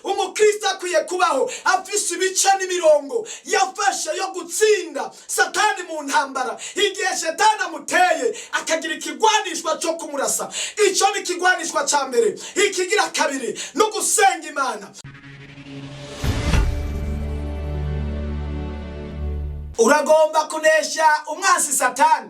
Umukristo akwiye kubaho afise ibice n'imirongo yafashe yo gutsinda Satani mu ntambara. Igihe Shetani amuteye, akagira ikigwanishwa cyo kumurasa. Icyo ni ikigwanishwa cya mbere. Ikigira kabiri no gusenga Imana. Uragomba kunesha umwansi Satani?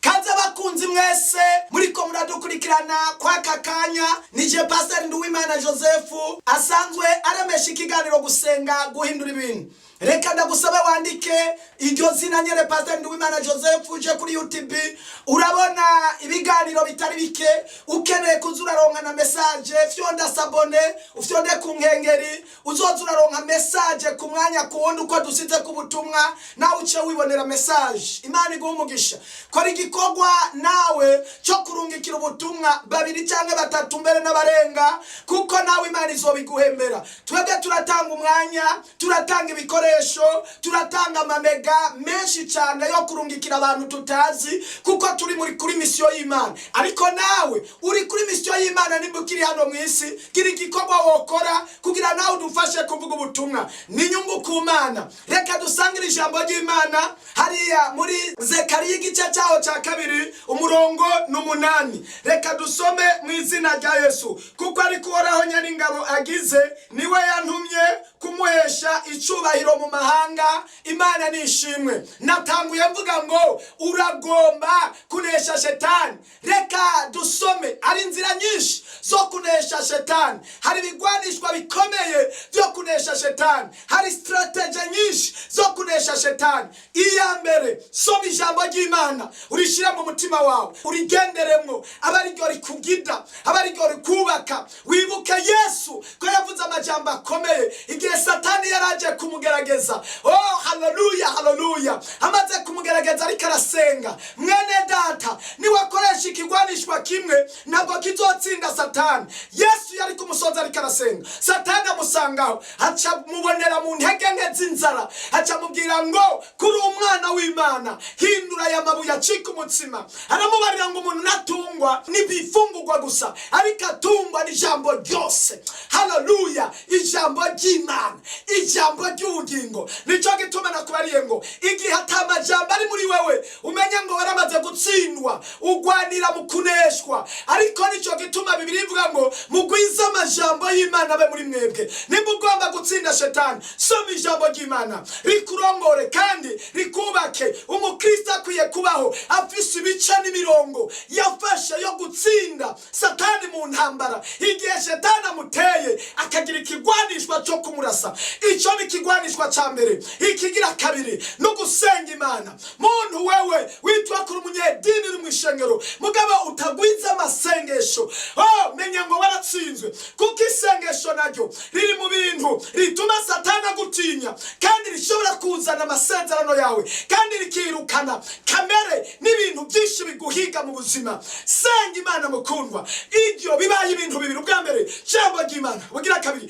Kaze abakunzi mwese muriko muradukurikirana kwaka kanya. Nije Pasiteri Nduwimana Joseph, asanzwe aremesha ikiganiro Gusenga Guhindura Ibintu. Reka ndagusabe wandike iryo zina nyene, Pasiteri Nduwimana Joseph, uje kuri YouTube urabona ibiganiro bitari bike. Ukeneye kuza uraronka na message, fyonda s'abonner, ufyonde ku nkengeri, uzoza uraronka message ku mwanya ku wundi uko dusize ku butumwa, nawe uce wibonera message. Imana iguha umugisha. Kora igikorwa nawe cyo kurungikira ubutumwa babiri cyangwa batatu, mbere n'abarenga, kuko nawe Imana izobiguhembera. Twebwe turatanga umwanya, turatanga ibikoresho, turatanga amamega menshi cyane yo kurungikira abantu tutazi, kuko turi muri kuri mission y'Imana. Ariko nawe uri kuri mission y'Imana. Nimba ukiri hano mu isi, gira igikorwa wokora kugira nawe udufashe kuvuga ubutumwa. Ni inyungu ku Mana. Reka dusangire ijambo ry'Imana hariya muri Zekariya, igice cyaho cya kabiri, umurongo n'umunani. Reka dusome mu izina rya Yesu. Kuko ariko Uhoraho Nyeningabo agize, niwe yantumye kumuhesha icubahiro mu mahanga. Imana nishimwe. Natanguye mvuga ngo uragomba kunesha Shetani? Reka dusome. Hari inzira nyinshi zo kunesha Shetani, hari ibigwanishwa bikomeye byo kunesha Shetani, hari stratégies nyinshi zo kunesha Shetani. Iya mbere, soma ijambo ry'Imana, urishyire mu mutima wawe, urigenderemwo, aba ariryo rikugida, aba ariryo rikubaka. Wibuke Yesu ko yavuze amajambo akomeye igihe Satani yaraje kumugerageza. Oh, haleluya, haleluya! Amaze kumugerageza ariko arasenga. Mwene data, niwakoresha ikigwanishwa kimwe ntabwo kizotsinda Satani. Yesu yari ku musozi ariko arasenga, Satani amusangaho, aca mubonera mu ntege nke z'inzara, aca mubwira ngo: "Kuri umwana w'Imana, hindura aya mabuye acika umutsima." Aramubarira ngo umuntu natungwa n'ibifungurwa gusa, ariko atungwa n'ijambo ryose. Haleluya! Ijambo ry'Imana, ijambo ry'ubugingo. Nicyo gituma nakubariye ngo igihe ata majambo ari muri wewe, umenye ngo waramaze gutsindwa, ugwanira mu kuneshwa. Ariko nicyo gituma Bibiliya ivuga ngo mugwize amajambo y'Imana abe muri mwebwe. Nimba ugomba gutsinda Shetani, soma ijambo ry'Imana, rikurongore kandi rikubake. Umukristo akwiye kubaho afise ibice n'imirongo yafashe yo gutsinda Satani mu ntambara. Igihe Shetani amuteye, akagira ikigwanishwa cyo kumurasa. Icyo ni ikigwanishwa cya mbere. Ikigira kabiri no gusenga Imana. Muntu wewe witwa kuri umunyedini, uri mu ishengero, mugabo utagwiza amasengesho, oh, menya ngo waratsinzwe, kuko isengesho naryo riri mu bintu rituma Satani agutinya, kandi rishobora kuzana amasezerano yawe, kandi rikirukana kamere n'ibintu byinshi biguhiga mu buzima. Senga Imana, mukundwa. Ibyo bibaye ibintu bibiri: ubwa mbere jambo ry'Imana, bugira kabiri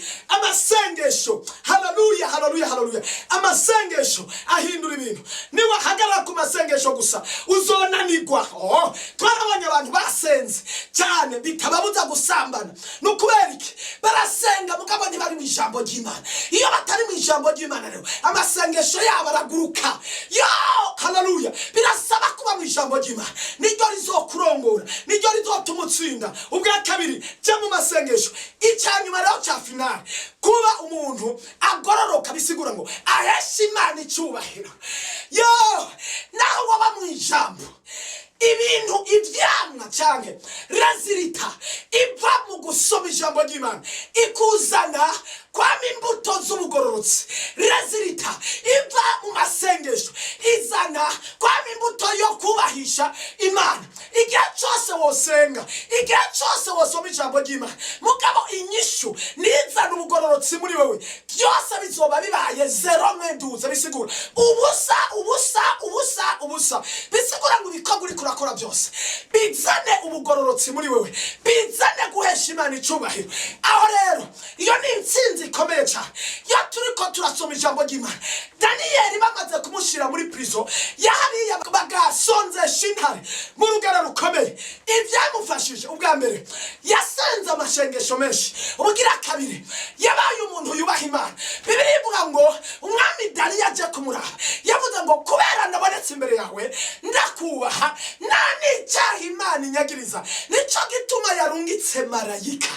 amasengesho. Haleluya, haleluya, haleluya! Amasengesho ahindura ibintu. Niwahagarara ku masengesho gusa, uzonanigwa. Oh, twarabonye abantu basenze cyane bitababuza gusambana. Ni ukubera iki? Barasenga, mugabo ntibari mu ijambo ry'Imana. Iyo batari mu ijambo ry'Imana rero, amasengesho yabo araguruka. Yo, haleluya! Birasaba kuba mu ijambo ry'Imana, niryo rizokurongora, niryo rizotuma utsinda. Ubwa kabiri, jya mu masengesho. Icya nyuma rero cya finale, kuba umuntu agororoka, bisigura ngo aheshe Imana icyubahiro. Yo, naho waba mu ijambo, ibintu ivyamwa canke résultat iva mu gusoma ijambo ry'Imana ikuzana kwama imbuto z'ubugororotsi. Résultat iva mu masengesho izana kwama imbuto yo kubahisha Imana. Igihe cyose wosenga, igihe cyose wosoma ijambo ry'Imana, mugabo inyishu nizana ubugororotsi muri wewe, byose bizoba bibaye zéro mwenduza. Bisigura ubusa, ubusa, ubusa, ubusa. Bisigura ngo ibikorwa uriko urakora byose bizane ubugororotsi muri wewe, bizane guhesha Imana icubahiro. Aho rero iyo ni intsinzi ikomeye cyane. Iyo turiko Turiko turasoma ijambo ry'Imana. Daniyeli bamaze kumushyira muri prison yahariya, bagasonzesha intare mu rugero rukomeye, ibyamufashije, ubwa mbere yasenze amashengesho menshi, ubugira kabiri yabaye umuntu yubaha Imana. Bibiliya ivuga ngo umwami Dariyo aje kumuraba, yavuze ngo: "Kubera ndabonetse imbere yawe, ndakubaha, nta n'icyaha Imana inyagiriza, nicyo gituma yarungitse marayika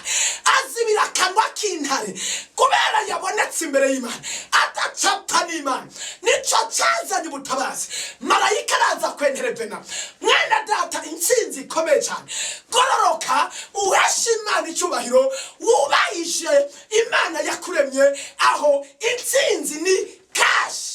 azibira akanwa k'intare." Kubera yabonetse imbere y'Imana adacapfa n'Imana, nicyo cyazanye ubutabazi. Marayika araza kwenterevena. Mwene data, intsinzi ikomeye cyane. Gororoka, uheshe Imana icyubahiro, wubahishe Imana yakuremye. Aho intsinzi ni cash.